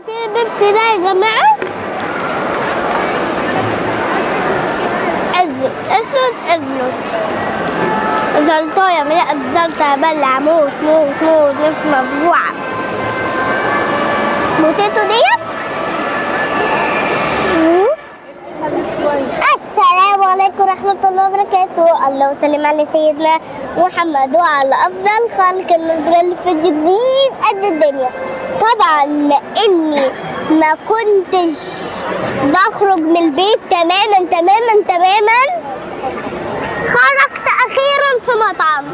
شايفين البيبسي ده يا جماعة؟ ازلط ازلط ازلط زلطايه مليئة بالزلطه، بلع موت موت موت، نفسي مفجوعه. موتيتو ديت. السلام عليكم ورحمة الله وبركاته، اللهم وسلم على سيدنا محمد وعلى أفضل خلق. النهارده فيديو جديد قد الدنيا. طبعا لأني ما كنتش بخرج من البيت تماما تماما تماما، خرجت أخيرا في مطعم.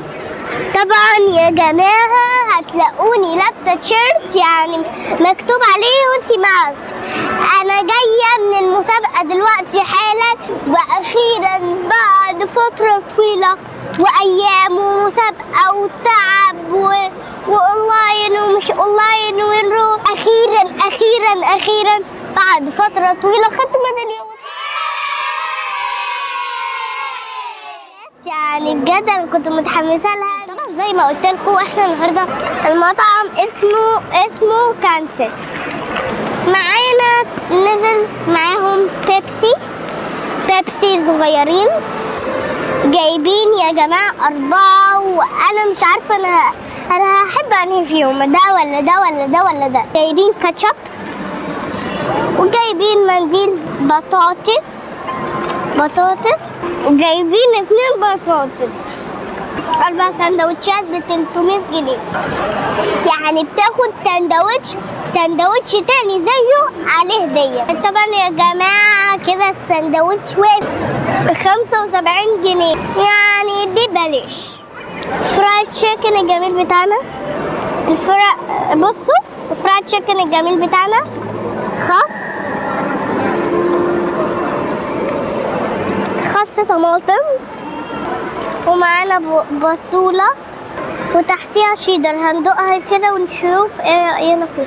طبعا يا جماعة هتلاقوني لابسة تيشيرت يعني مكتوب عليه هوسي ماس. أنا جاية من المسابقة دلوقتي حالا، وأخيرا بعد فترة طويلة وأيام ومسابقة وتعب وأونلاين ومش أونلاين ونروح، أخيرا أخيرا أخيرا بعد فترة طويلة خدت ميدالية. يعني بجد انا كنت متحمسة لها. طبعا زي ما قلت لكم احنا النهارده المطعم اسمه كانساس. معانا نزل معاهم بيبسي صغيرين، جايبين يا جماعة 4، وانا مش عارفه انا هحب انهي فيهم، ده ولا ده ولا ده ولا ده. جايبين كاتشب وجايبين منديل بطاطس، وجايبين 2 بطاطس، 4 سندوتشات ب 300 جنيه. يعني بتاخد سندوتش وسندوتش تاني زيه عليه هدية. طبعا يا جماعة كده السندوتش واقف ب 75 جنيه، يعني ببلاش. fried chicken الجميل بتاعنا، بصوا ال fried chicken الجميل بتاعنا، خس طماطم، ومعانا بصولة، وتحتيها شيدر. هندوقها كده ونشوف ايه رأينا فيها.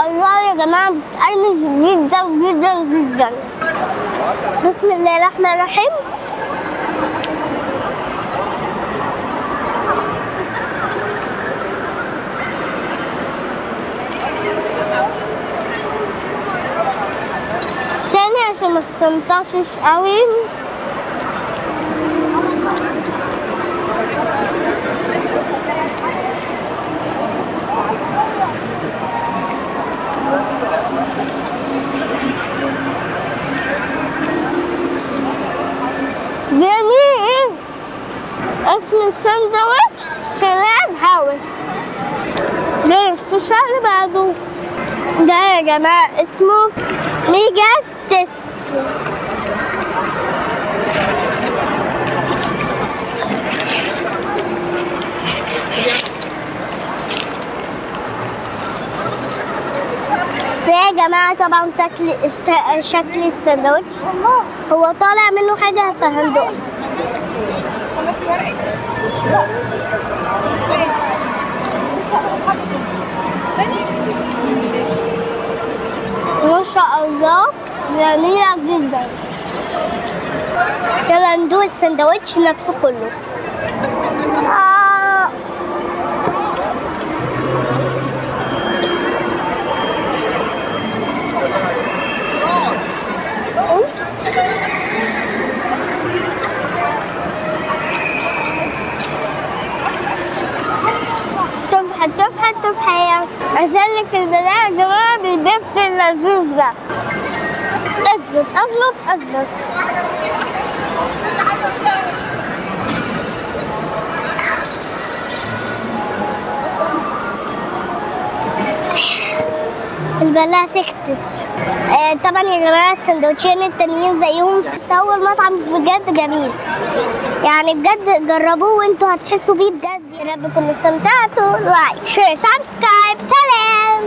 الله يا جماعة بتقرمش جدا جدا جدا. بسم الله الرحمن الرحيم. تاني عشان ما استمتعتش قوي. جميل. اسم السندوتش كلاب هاوس. في اللي بعده ده يا جماعة اسمه mega tasty. ده يا جماعة طبعا شكل السندوتش، هو طالع منه حاجة فهندوقها. ما شاء الله جميلة جدا. يلا ندوق السندوتش نفسه كله. تفحة تفحة عشان البلاعة يا جماعة بالبيبسي اللذيذ ده. ازلط ازلط ازلط. البلاعة سكتت. طبعا يا جماعة السندوتشين التانيين زيهم. سووا المطعم بجد جميل، يعني بجد جربوه وانتوا هتحسوا بيه بجد. يا رب تكونوا استمتعتوا. like share subscribe. سلام.